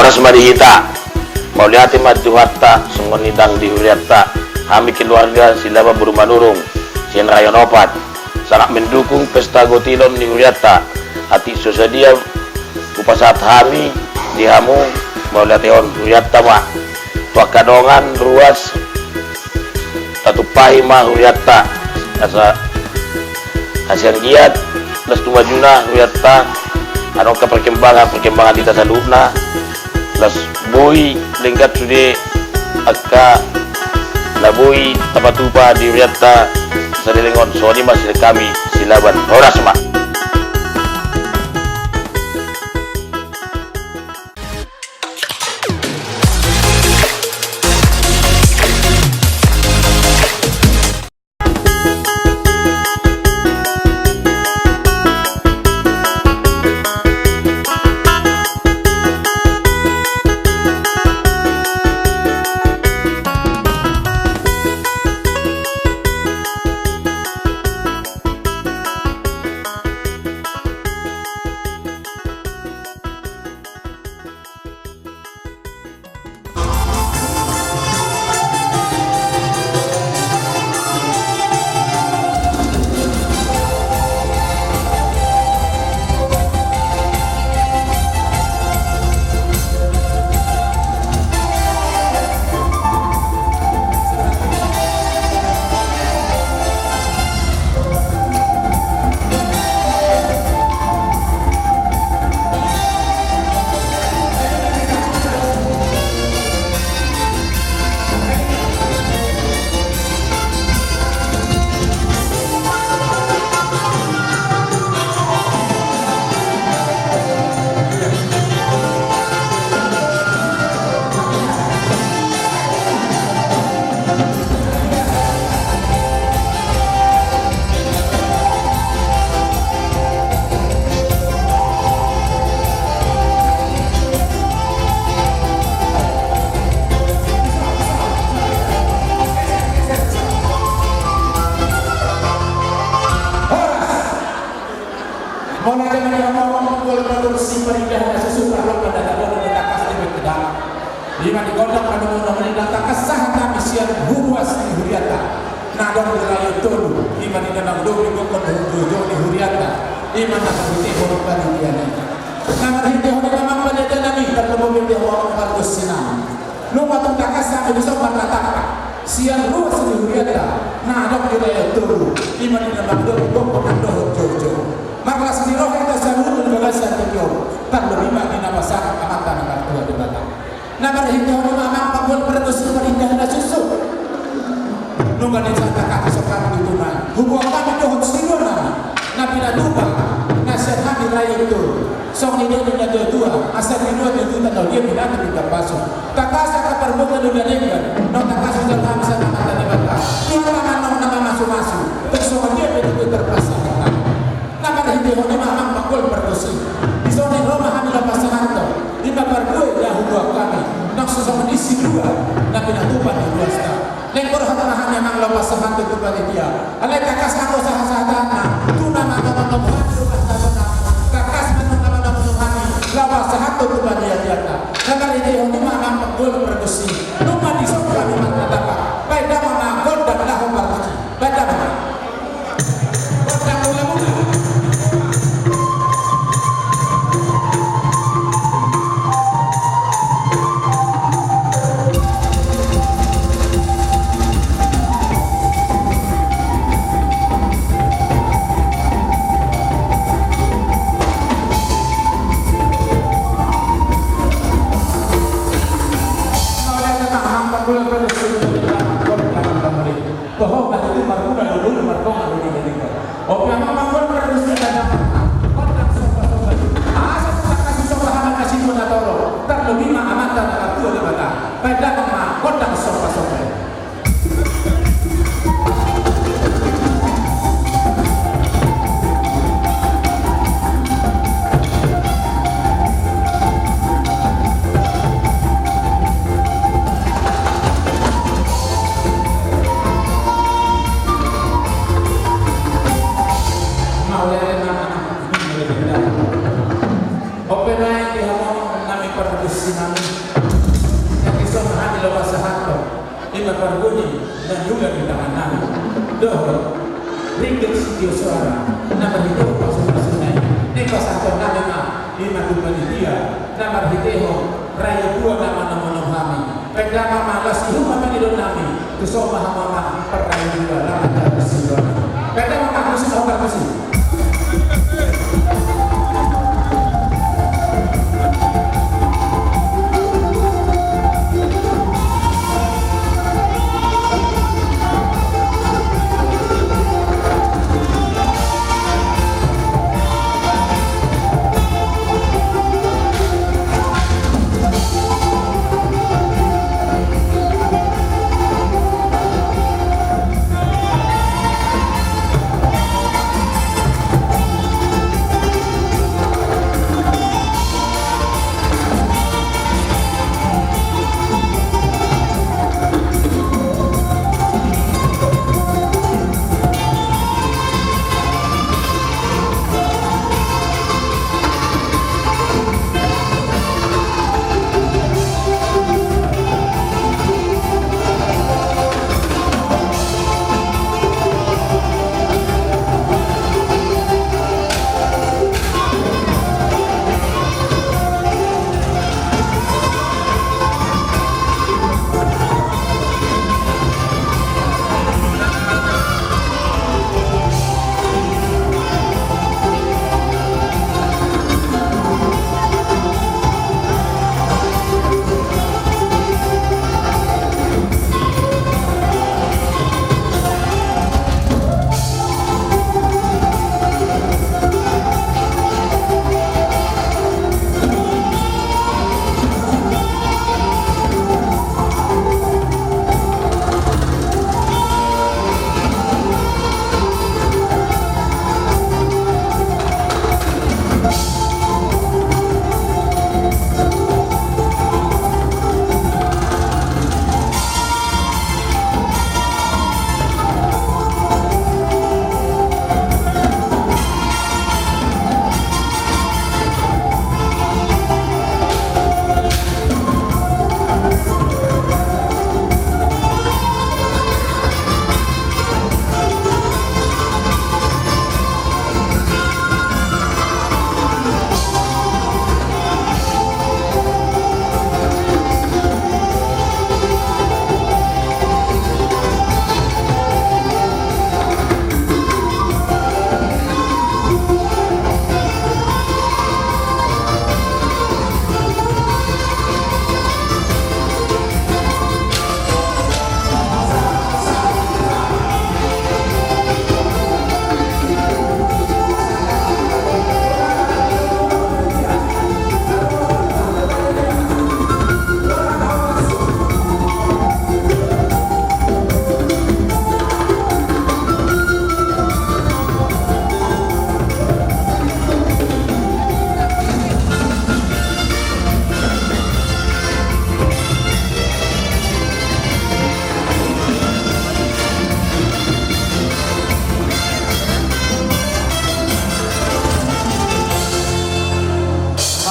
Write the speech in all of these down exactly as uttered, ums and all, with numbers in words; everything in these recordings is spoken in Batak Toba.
Horas ma di hita. Mauliate ma Tuhanta, songon i ndang di hurianta. Hami keluarga Silaban boru Manurung, sian Rayon Opat, sangat mendukung pesta gotilon ni hurianta. Atik so sadia hupasahat hami di hamu, mauliatehon hurianta ma. Tu angka dongan ruas, tatumpahi ma hurianta asa, asa anggiat las tu majuna hurianta. Adong angka perkembangan, perkembangan di hita saluhutna, las boi denggan sude angka na boi tapatupa di hurianta. Saleleng on, songon i ma sian hami Silaban, horas ma. Horas. Molo jaman na mamangkol patur si parindahan na susu parlok pada tabon di takas di bek kedang. Ima di gondang pada mona mona di takas sahat nami sian huruas ni huriata. Na adong di rayo tolu, ima di na mandohot di gokkon dohot joujou ni huriata. Ima na marhite hon panitia nami. Na marhite hon i ma amang panitia nami, tarlumobi di hamu amang pargonsi nami. Nunga tung takas nami dison marnatampak sian ruas ni huriata na adong di rayo tolu, ima di na mandohot gokkon dohot joujou. Marlas ni roha hita saluhut di bagasan tingki on, tarlumobi ma di na pasahat amanta na martua Debata. Na marhite hon i ma amang panggual pargonsi parindahan na susu. Nunga dison takas dison hami di tuna i, huboan hami dohot silua nami na pinatupa na sian hami rayo tolu. Songon i do di na tuatua, asa di dua tutu tanda dia pinatu di tapasu. Takas angka parbuatan na denggan, naung takas dison hami sian amanta Debata. Tuhan ma naung na mamasumasu, tung songon dia pe tutu tarpasahat nami. Na marhite hon i ma amang panggual pargonsi, dison i ro ma hami laho pasahathon, ima parbue na huboan hami, naung so songon i silua na pinatupa ni ruasta. Naeng borhat ma hami amang laho pasahathon tu panitia. Alai takas anggo sahat-sahatna, tu na manonomu hami, takas ma tu na manonomu hami laho pasahathon tu panitia. Na marhite hon i ma amang panggual pargonsi, nunga dison hami marnatampak, baen damang ma gondang laho marmuji. Baen damang ma. Dohot ringgit sitio soara na marhitehon pasu-pasu na i, na pasahaton nami ma i, ma tu panitia na marhitehon raja tua na manomunomu hami. Baen damang ma laos ihut ma pangidoan nami, tu son ma hamu amang parraja tua, laho manjalo sidohonon. Baen damang ma, musik ma hombar musik.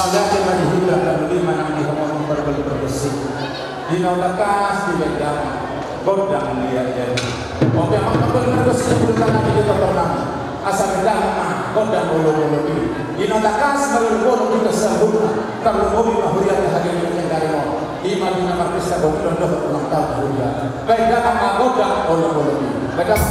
Halak na di hula, lalu lima nang di hongkong, pargol pargesi. Di na tangkas dibaen damang gondang liat-liat i. Oke, amang pargol pargesi, di hula nang di hula tongtong nang. Asa baen damang ma gondang olop-olop i. Di na tangkas marolop-olop hita saluhutna, tarlumobi ma huriatta hagedon ni huriatta on. I ma di na marpesta boti on dohot ulang taon na huria. Baen damang ma gondang olop-olop i. Baen damang.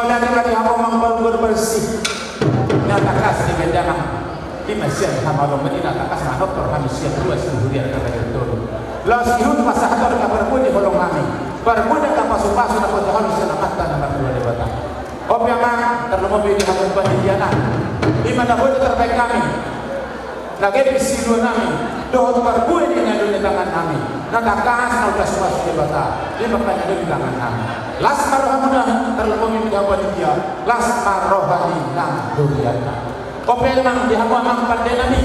Mauliate ma di hamu amang pargonsi. Na tangkas di bahen damang. Di masian hamu amang, di na tangkas manortor hami sian ruas ni huria na bahen tolu. Laos ihut ma sahat on angka parbue ni holong nami, parbue ni angka pasupasu na hupasahat sian Amanta na martua Debata. Ope amang, tarlumobi di hamu panitia na, i ma na boi tarbahen hami na gabe silua nami dohot parbue ni na dao ni tangan nami, na tangkas na hupasupasu Debata, i ma na dao ni tangan nami. Las ma rohamuna, tarlumobi di hamu panitia, las ma roha ni nang durianna. Ope amang, di hamu amang pande nami,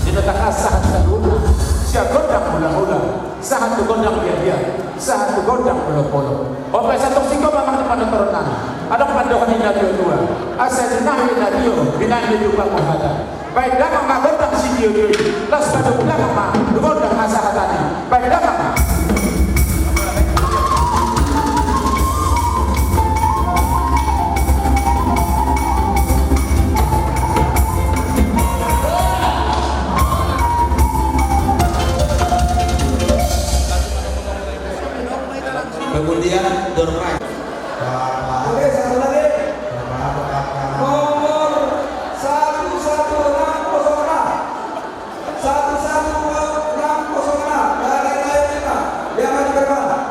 di na tangkas sahat saluhutna, sian gondang hulahula sahat tu gondang lialia, sahat tu gondang olopolop. Ope satongkin ma amang di panortoron nami, adong pandohan ni na tuatua: Asa jinah ni na tio, binahen ni tupa ma hata. Bahen damang ma gondang sitiotio i, laos padomu damang ma tu gondang hasahatan i. Bahen damang ma. Pengundian door prize. Oke, satu lagi. Nomor satu satu enam kosong enam. Satu satu enam kosong enam. Dari Raya Lima. Dia maju ke depan.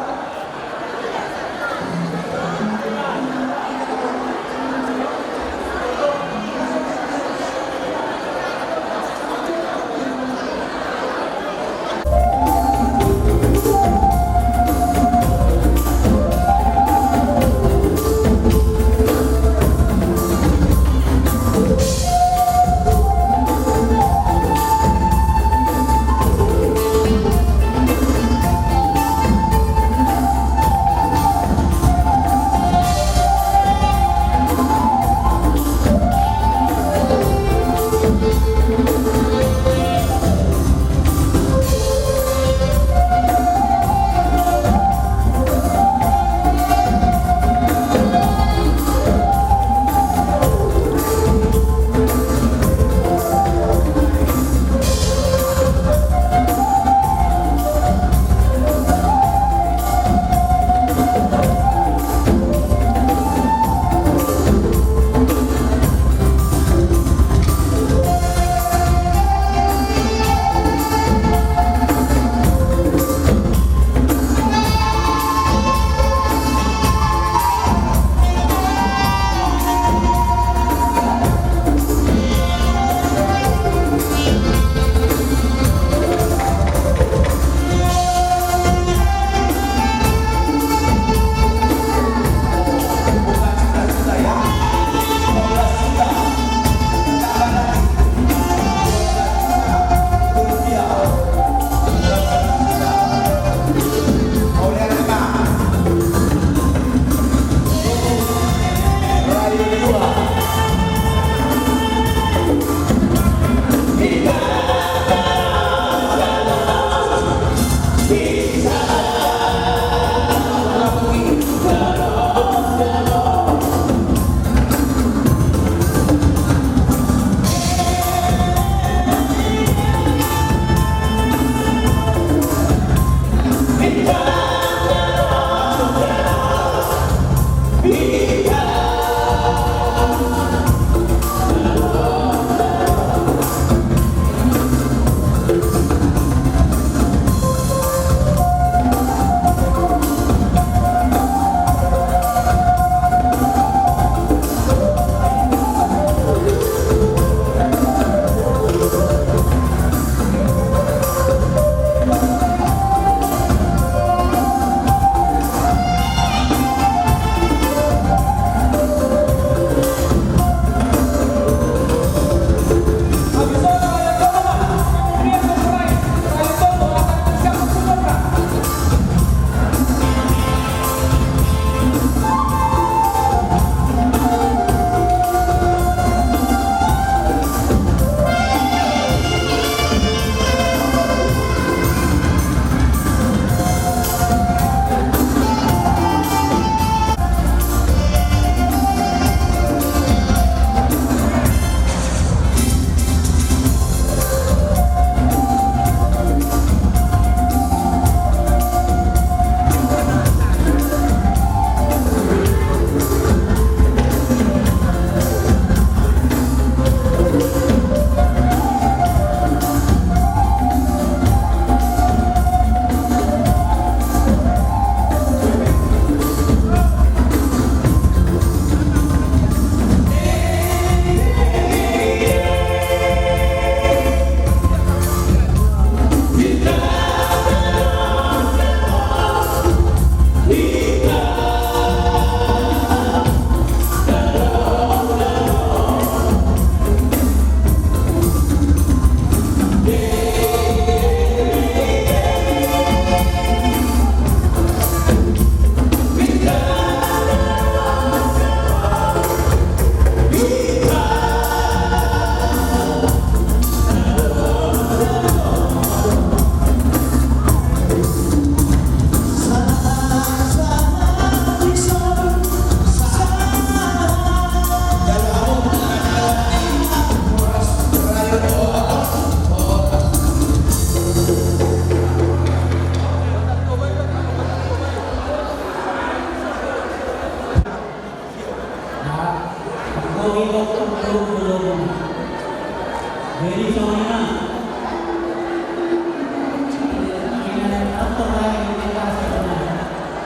Jadi songon i ma.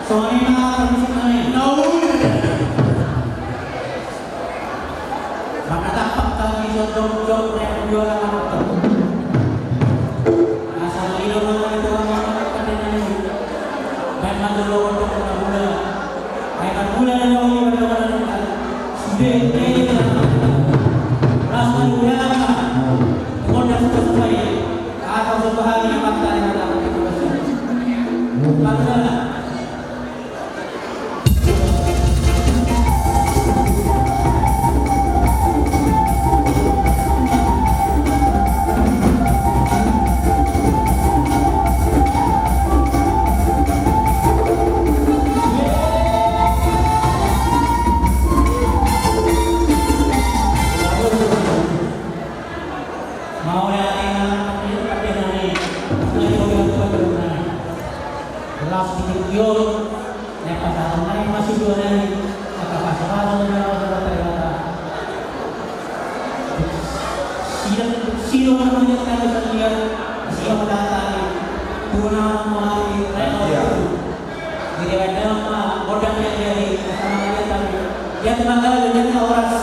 Songon i ma, permisi ma i. Manghatampak hami so jongjong rap dua na manonton. Asa i do mangaliat tu amang pande nami. Baen ma jolo gondang na mula. Ai marmula na nauli pande na mula. Sude nai na. Las na mula. Gondang suka-suka i. Asa so bahari amanta na mula. Pande na. Mauliate ma, pande nami. Las di tingki on. Naeng pasahaton nami ma sidua nai, angka pasu-pasu ni Amanta Debata. Sidang, sidang na mauliate nami sandiri, sidang na mauliate nami. Tuna mauliate, rek. Jadi, baen damang ma gondang ni ari-ari, pasahaton nami. Ia, terima kasih, ia, horas.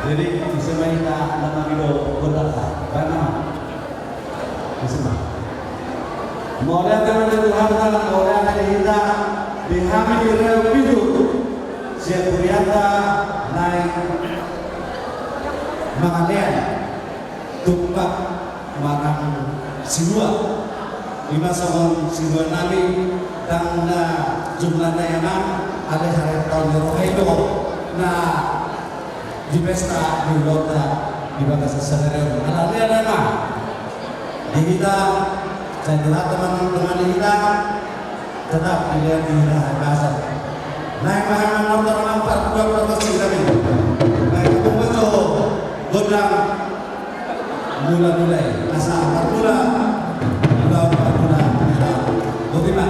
Jadi, ise ma hita na mangido gondang, baen ma. Ise ma. Mauliate ma di Tuhanta, mauliate di hita, di hami di Riau Pitu, sian hurianta naeng mangalean tumpak manang silua. Ima songon silua nami, ndang na jumlahna i amang, alai haretta ni roha i do na di pesta ni ulaonta di bagasan sadari on. Alani i amang, di hita, sai di hata manang di hita, tetap dilean di hita hahipason. Naeng ma hami manortor amang, pardua pargonsi nami. Naeng ma hami gondang. Mula-mula i, asa marmula, mula, marmula, mula. Botima.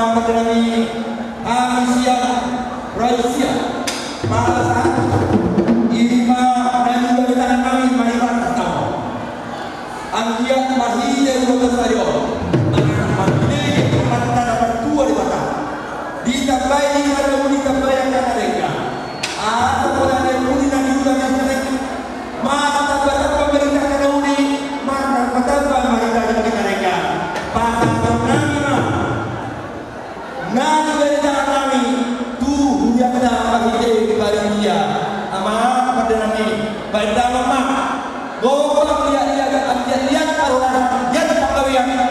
Pande nami, hami sian Raja Sia, pala sahat i ma na niula di tangan nami, maribana tabo. Anggiat marhite ulos sajo, marhite hata ni partua Debata, ditambai ma na uli, ditambai angka na denggan. Asa pola na uli na niula di tangan nami, martamba-tamba ma di angka na uli, martamba-tamba ma di angka na denggan. Pasahaton nami ma na niula di tangan nami tu hurianta marhite paridia. Amang pande nami, baen damang ma. Gogo anggiat-liat, anggiat-liat parhorasan, anggiat panggabean.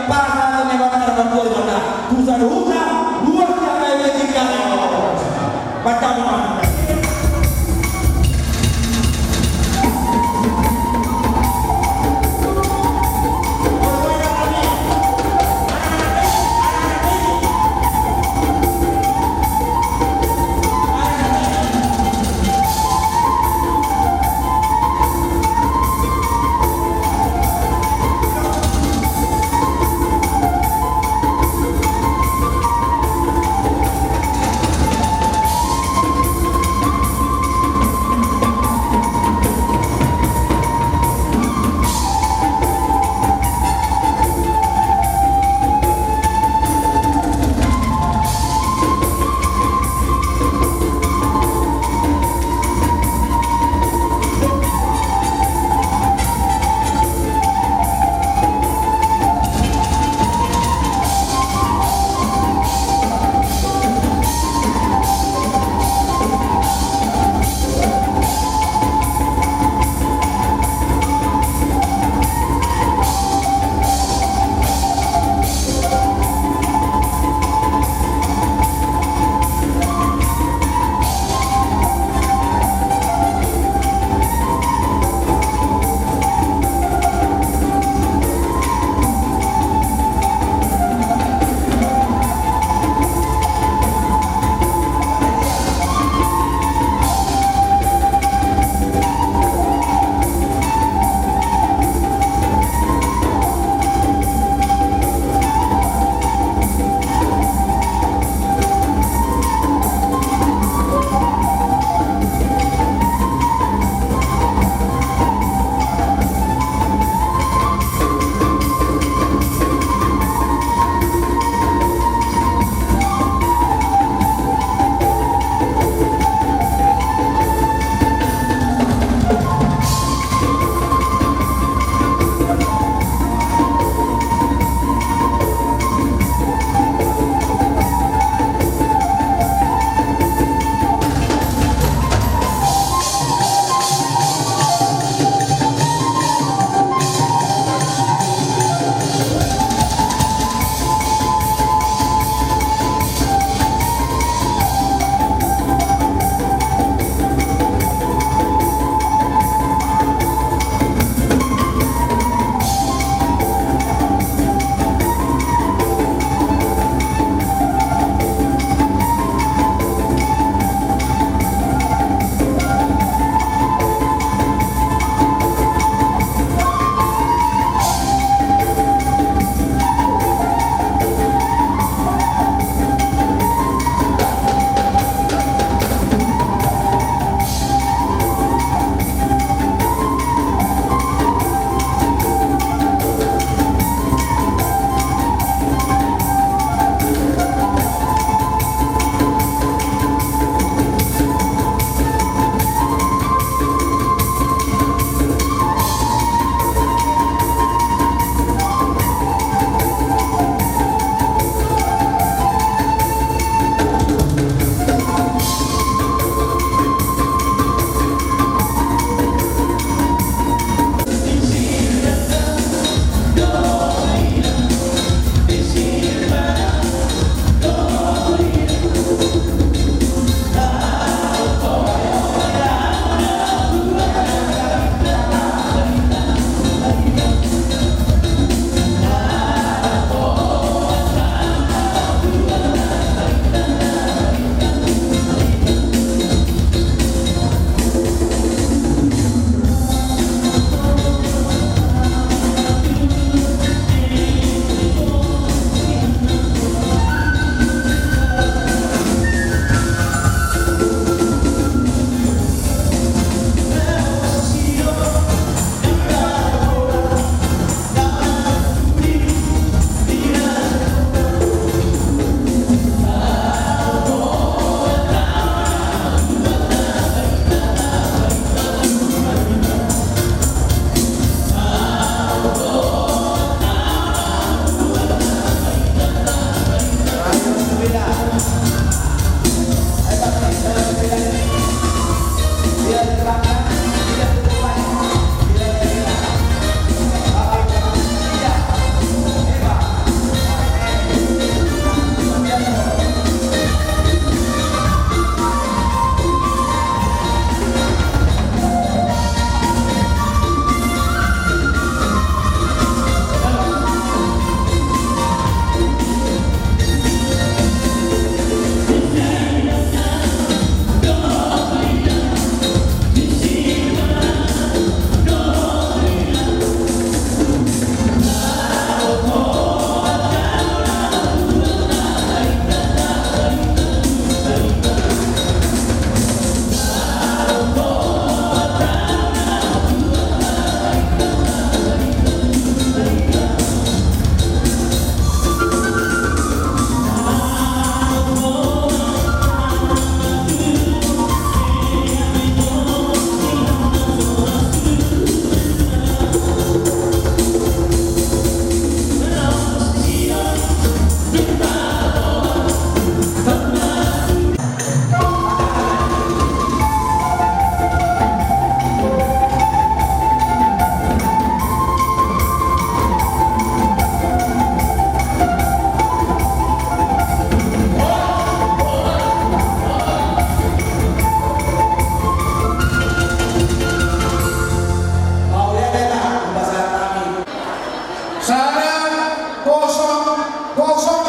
Kosong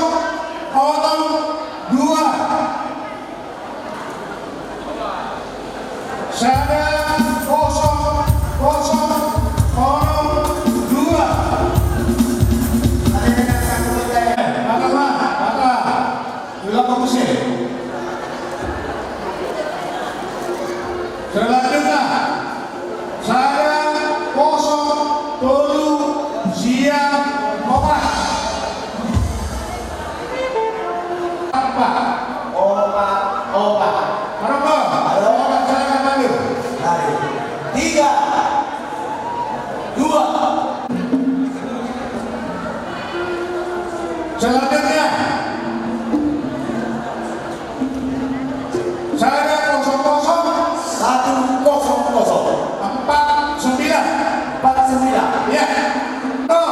onom dua. Sada kosong kosong onom dua. Mata, mata. Ulang fokus ya. Selanjutnya, sada kosong tolu sia opat. Opat. Opat, opat. Maroko. Halo. Opat, saya akan panggil. Dari tiga, dua. Selanjutnya, sada kosong kosong. Satu kosong kosong. Empat sembilan. Empat sembilan. Iya. Nol.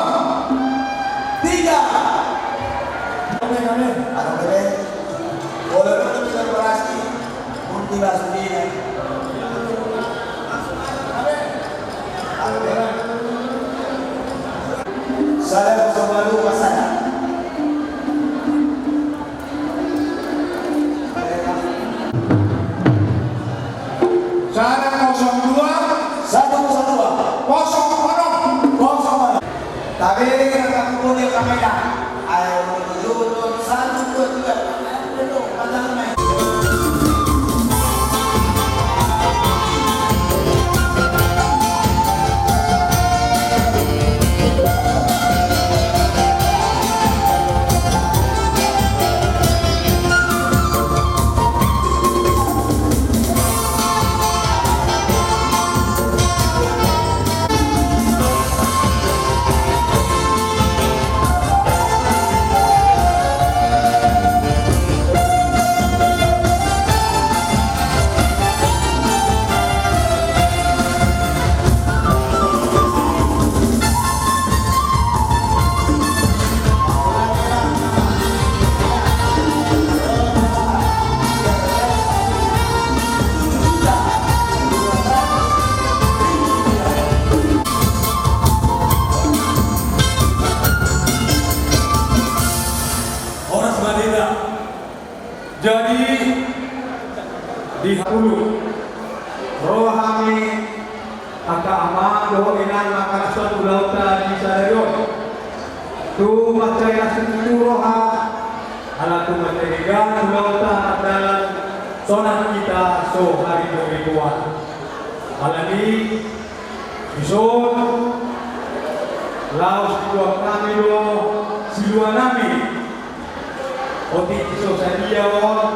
Tiga. Oke, kami. Ada bebe. Boleh dulu kita berhasil. Munti bahas dia. Sada kosong dua, sada. Sada kosong dua. Satu kosong dua. Kosong onom. Kosong onom. Tapi kata kumpul dia kamera. Ayo, satu, dua, tiga. Horas ma di hita. Jadi, di hulu, ro hami angka amang dohot inang mangkalashon ulaonta di sadari on. Tu mansai las tutu roha, ala tu mansai denggan ulaonta mardalan, sonang hita so haribo-riboan. Alani, dison, laos dituak nami do siluanami. Otik so sadia on,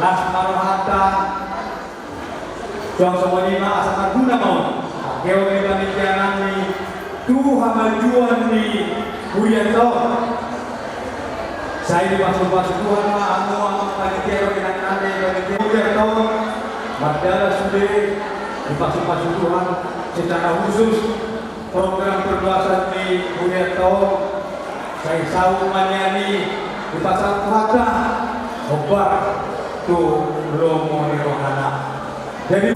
las ma rohanta. Suang songon i ma asa marguna ma on. Angka on di panitianami tu hamajuon ni hurianta on. Sai dipasupasu Tuhan ma hamu amang panitia dohot inang nami panitia hurianta on. Mardalan sude dipasupasu Tuhan secara khusus. Program perluasan ni hurianta on, sai saut ma nian i dipasahat Tuhanta hombar tu lomo ni rohana. Jadi,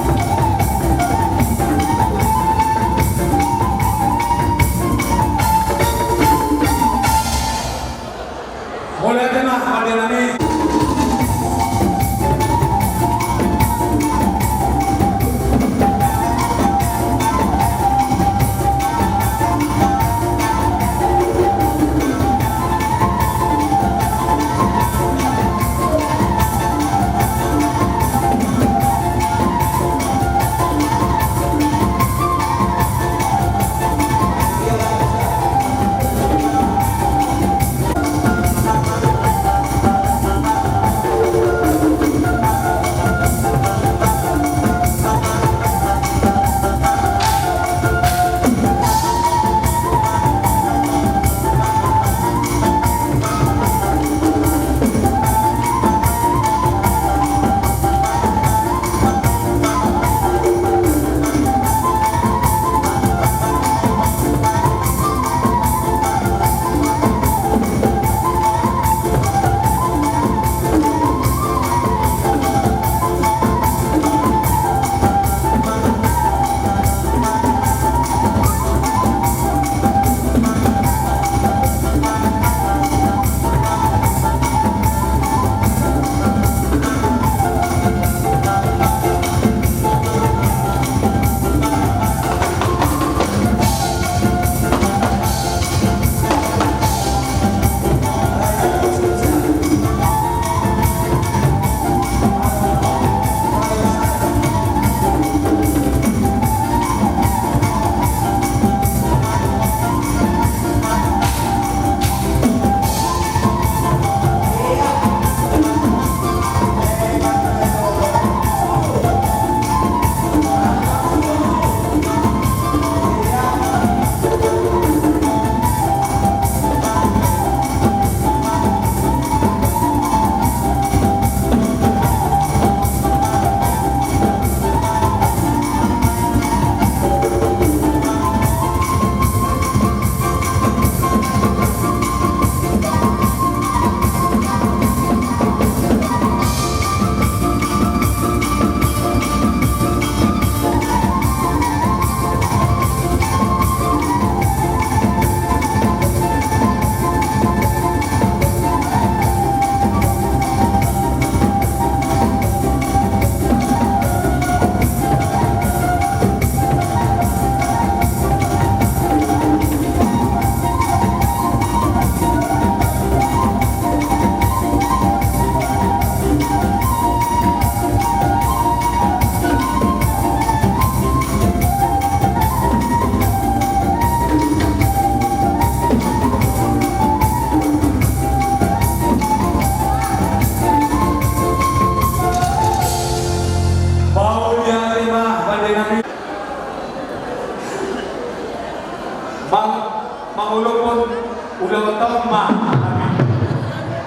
mauliate ma, mauliate ma.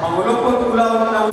Mangolophon ulaon na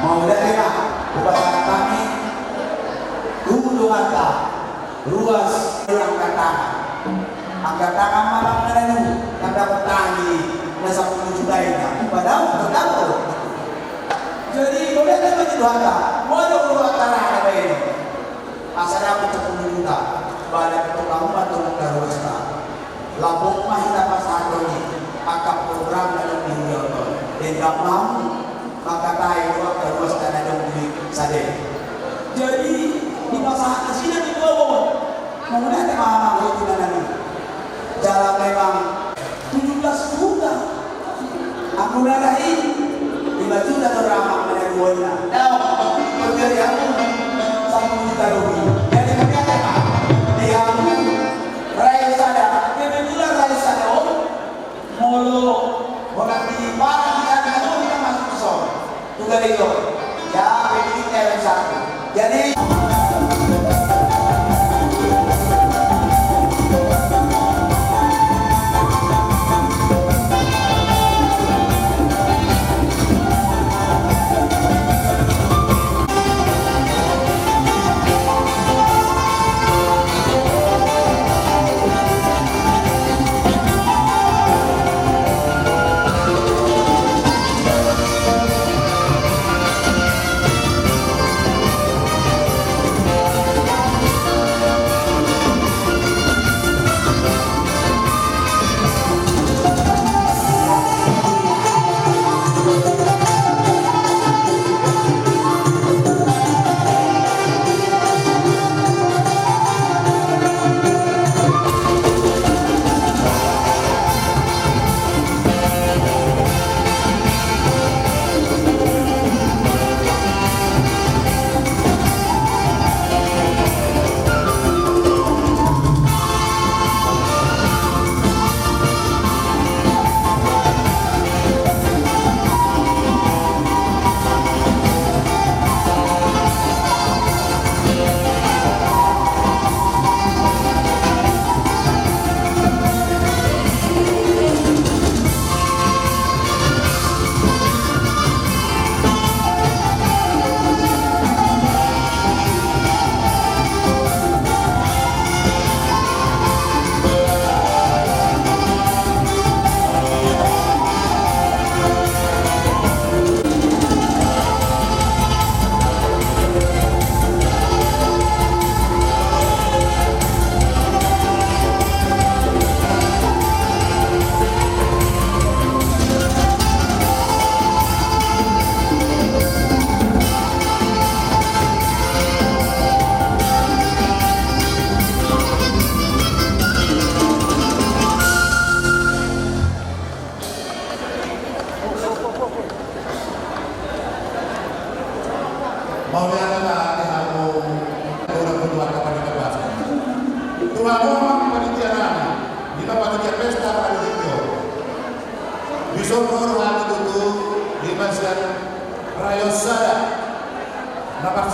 Mauliate ma hupasahat hami tu donganta ruas angka tangan. Angka tangan ma mangarangi na dapot tangan i na sampulu juta i na. Padahal terdapot. Jadi mauliate ma di donganta, molo dapot tangan na baen i. Asa dapot sampulu juta, balik tu hamu ma tu angka ruasta. Lambok ma hita pasahathon i, angka program na dong di huria on. Denggan ma hamu mangkatai do angka ruasta na dong di sadari. Jadi dipasahat nasida di bawah on. Mauliate ma amang dohot inang nami. Jala memang tujuh belas juta. Anggo na ra i lima juta do ra amang, mana duaonna. Dao, perberi hamu sampulu juta lobi. Jadi mauliate ma di hamu. Rai sada, kebetulan rai sada on. Molo holan di parang di hami na dua, hita masuk tu son. Tu gareja on. Ya, pendidik L M satu. Jadi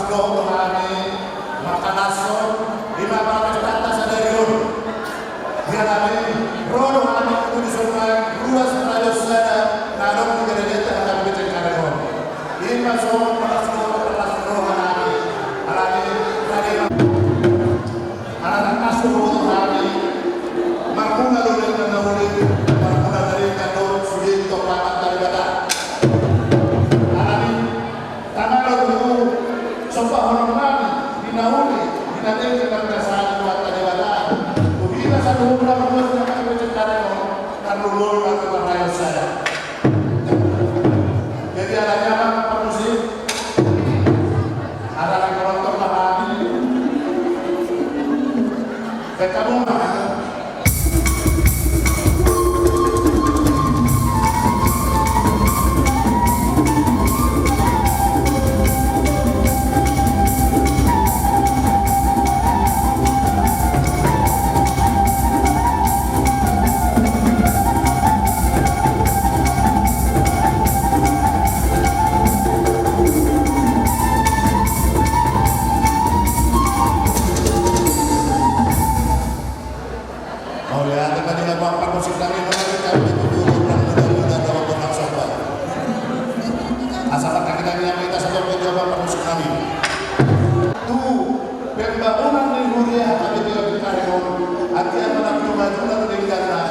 Ro do hami mangkalashon, ima parpestanta sadari on. Ia hami ro do hami tu dison nai ruas raja sada na adong di gereja H K B P Cengkareng on. Ima songon parlas do, parlas roha nami. Alani tadi ma. Ala tangkas do boto hami. Marmula do denggan na uli, marmula na denggan do sude di tompang Amanta Debata. Alani Tangalo tu sombahonon nami di na uli, di na denggan na pinasahat ni Tuhanta Debata tu hita saluhutna, ruas raja Cengkareng on, tarlumobi ma tu parrayon sada. Jadi alani i, amang parmusik, ala ni penonton ma hami. Baen hamu ma. Mauliate ma di hamu amang parmusik nami, mauliate ma di hamu amang parmusik nami. Asa martangiang ma hita saluhutna di hamu amang parmusik nami. Tu pembangunan ni huria H K B P Cengkareng on, agia manang tu majuna tu dengganna.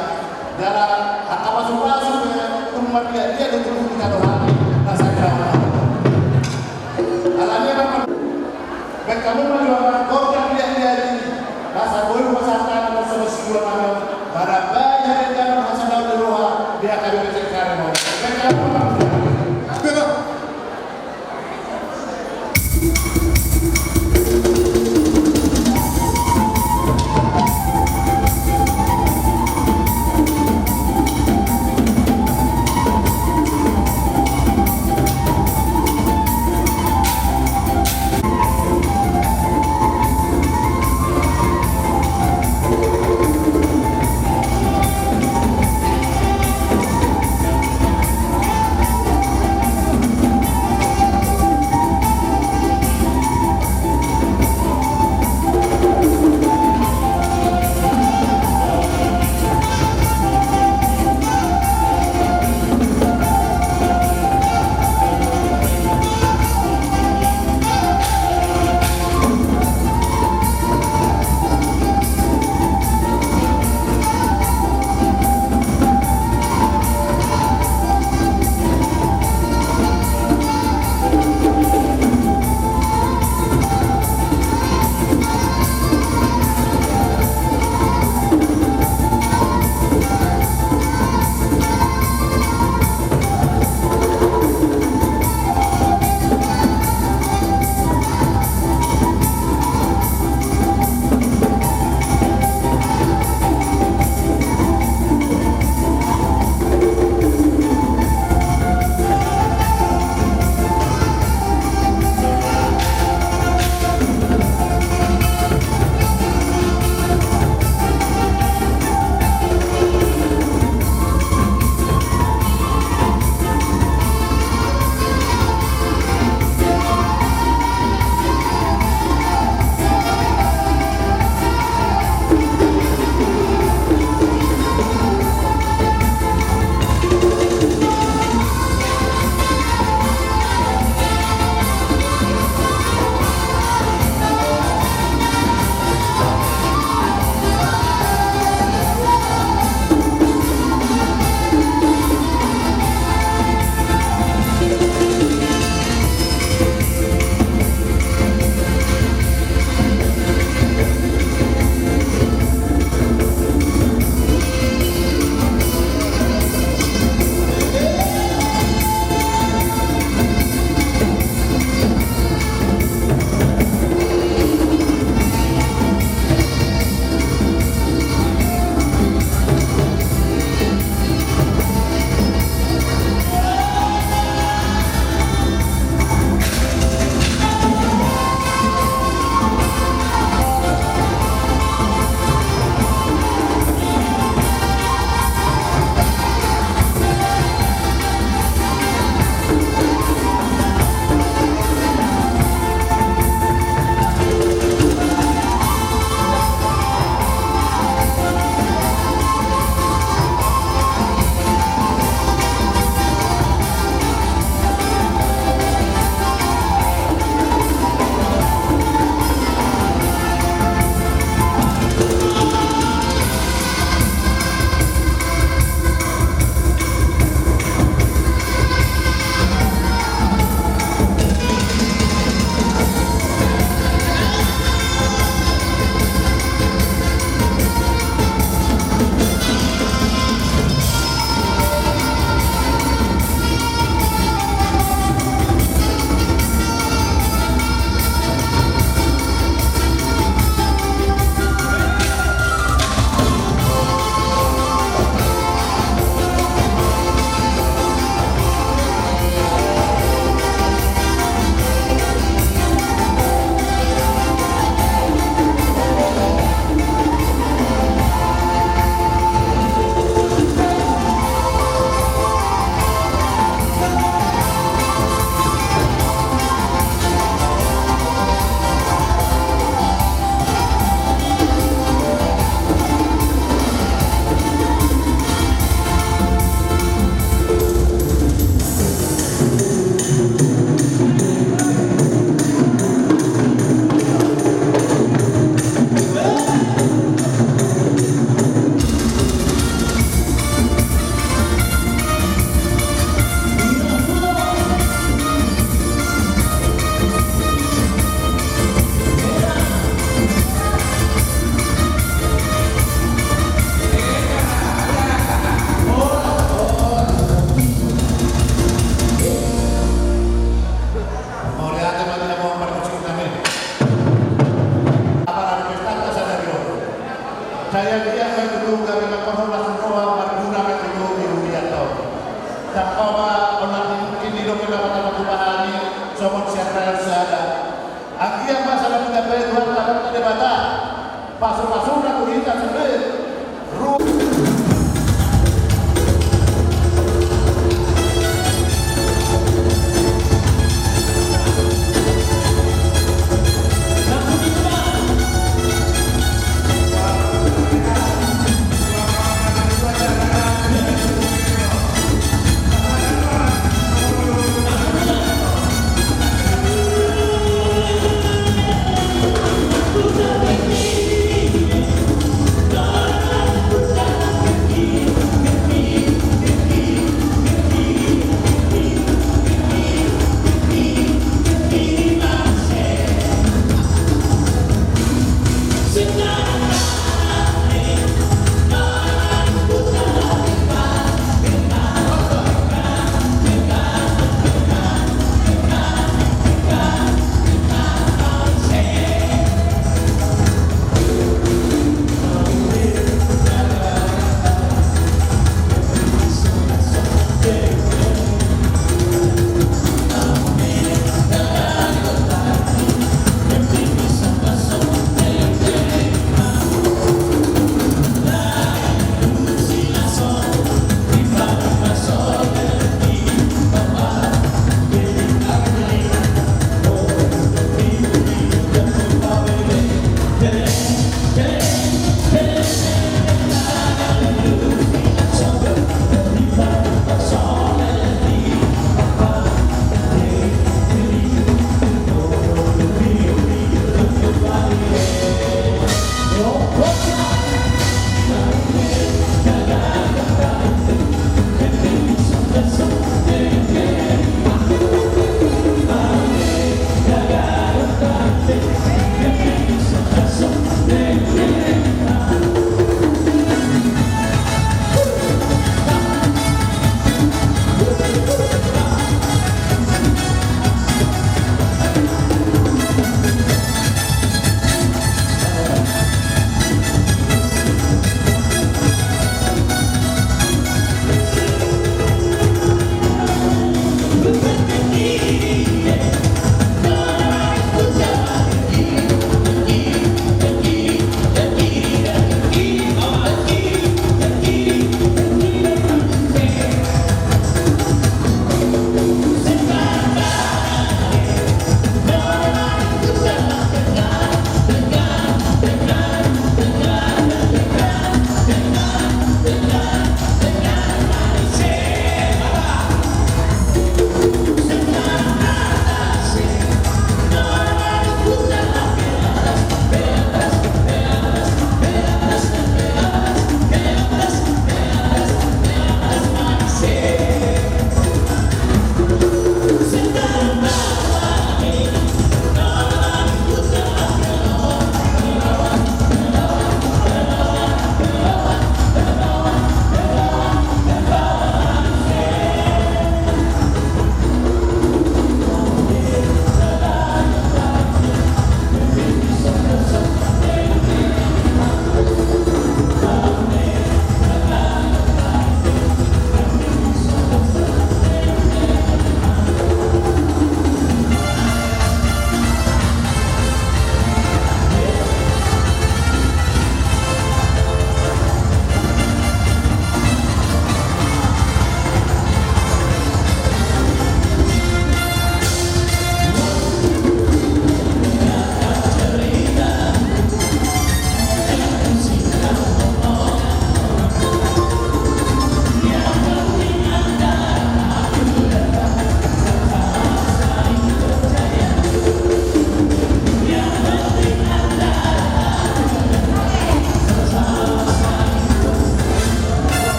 Jala angka pasupasu pe tung marliatliat do tubu di hita roha na sai rawa. Alani i ma. Baen hamu ma jolo ma, gok na liat-liat i. Asa boi hupasahat hami songon siduan nami on, manambai hadengganon hasadaon ni roha di H K B P Cengkareng on. Baen hamu ma. Sai anggiat ma tutu gabe mangkorhon las ni roha, marguna ma tutu di huria on. Ndang pola olat ni tingki i dope na mata mata bahani songon sian raja sada. Anggiat ma sada pinambaen Tuhanta Debata pasupasuna tu hita sude.